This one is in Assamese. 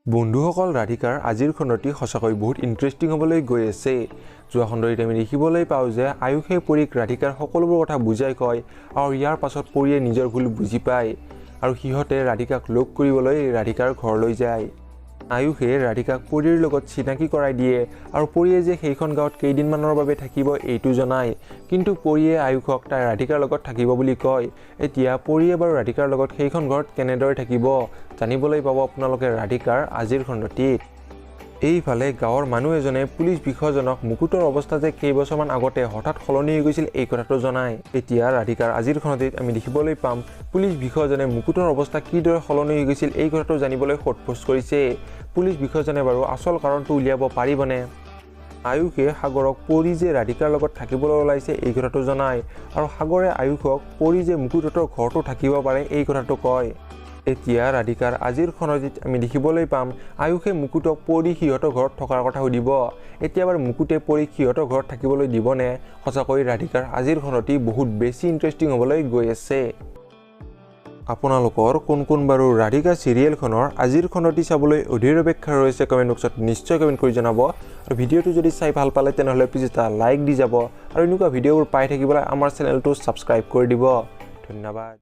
বন্ধুসকল, ৰাধিকাৰ আজিৰ খণ্ডটি সঁচাকৈ বহুত ইণ্টাৰেষ্টিং হ'বলৈ গৈ আছে। যোৱা খণ্ডটিত আমি দেখিবলৈ পাওঁ যে আয়ুষে পৰীক ৰাধিকাৰ সকলোবোৰ কথা বুজাই কয় আৰু ইয়াৰ পাছত পৰীয়ে নিজৰ ভুল বুজি পায় আৰু সিহঁতে ৰাধিকাক লগ কৰিবলৈ ৰাধিকাৰ ঘৰলৈ যায়। আয়ুষে ৰাধিকাক পৰীৰ লগত চিনাকি কৰাই দিয়ে আৰু পৰীয়ে যে সেইখন গাঁৱত কেইদিনমানৰ বাবে থাকিব এইটো জনায়। কিন্তু পৰীয়ে আয়ুষক তাই ৰাধিকাৰ লগত থাকিব বুলি কয়। এতিয়া পৰীয়ে বাৰু ৰাধিকাৰ লগত সেইখন ঘৰত কেনেদৰে থাকিব, জানিবলৈ পাব আপোনালোকে ৰাধিকাৰ আজিৰ খণ্ডটিত। এইফালে গাঁৱৰ মানুহ এজনে পুলিচ বিষয়াজনক মুকুটৰ অৱস্থা যে কেইবছৰমান আগতে হঠাৎ সলনি হৈ গৈছিল এই কথাটো জনায়। এতিয়া ৰাধিকাৰ আজিৰ খণ্ডটিত আমি দেখিবলৈ পাম পুলিচ বিষয়াজনে মুকুটৰ অৱস্থা কিদৰে সলনি হৈ গৈছিল এই কথাটো জানিবলৈ সোধ পোছ কৰিছে। পুলিচ বিষয়াজনে বাৰু আচল কাৰণটো উলিয়াব পাৰিবনে? আয়ুষে সাগৰক পৰী যে ৰাধিকাৰ লগত থাকিবলৈ ওলাইছে এই কথাটো জনায় আৰু সাগৰে আয়ুষক পৰী যে মুকুটহঁতৰ ঘৰতো থাকিব পাৰে এই কথাটো কয়। এতিয়া ৰাধিকাৰ আজিৰ খণ্ডটিত আমি দেখিবলৈ পাম আয়ুষে মুকুটক পৰী সিহঁতৰ ঘৰত থকাৰ কথা সুধিব। এতিয়া বাৰু মুকুটে পৰীক সিহঁতৰ ঘৰত থাকিবলৈ দিবনে? সঁচাকৈ ৰাধিকাৰ আজিৰ খণ্ডটি বহুত বেছি ইণ্টাৰেষ্টিং হ'বলৈ গৈ আছে। আপোনালোকৰ কোন কোন বাৰু ৰাধিকা চিৰিয়েলখনৰ আজিৰ খণ্ডটি চাবলৈ অধীৰ অপেক্ষা ৰৈছে, কমেণ্ট বক্সত নিশ্চয় কমেণ্ট কৰি জনাব। আৰু ভিডিঅ'টো যদি চাই ভাল পালে তেনেহ'লে প্লিজ এটা লাইক দি যাব আৰু এনেকুৱা ভিডিঅ'বোৰ পাই থাকিবলৈ আমাৰ চেনেলটো ছাবস্ক্ৰাইব কৰি দিব। ধন্যবাদ।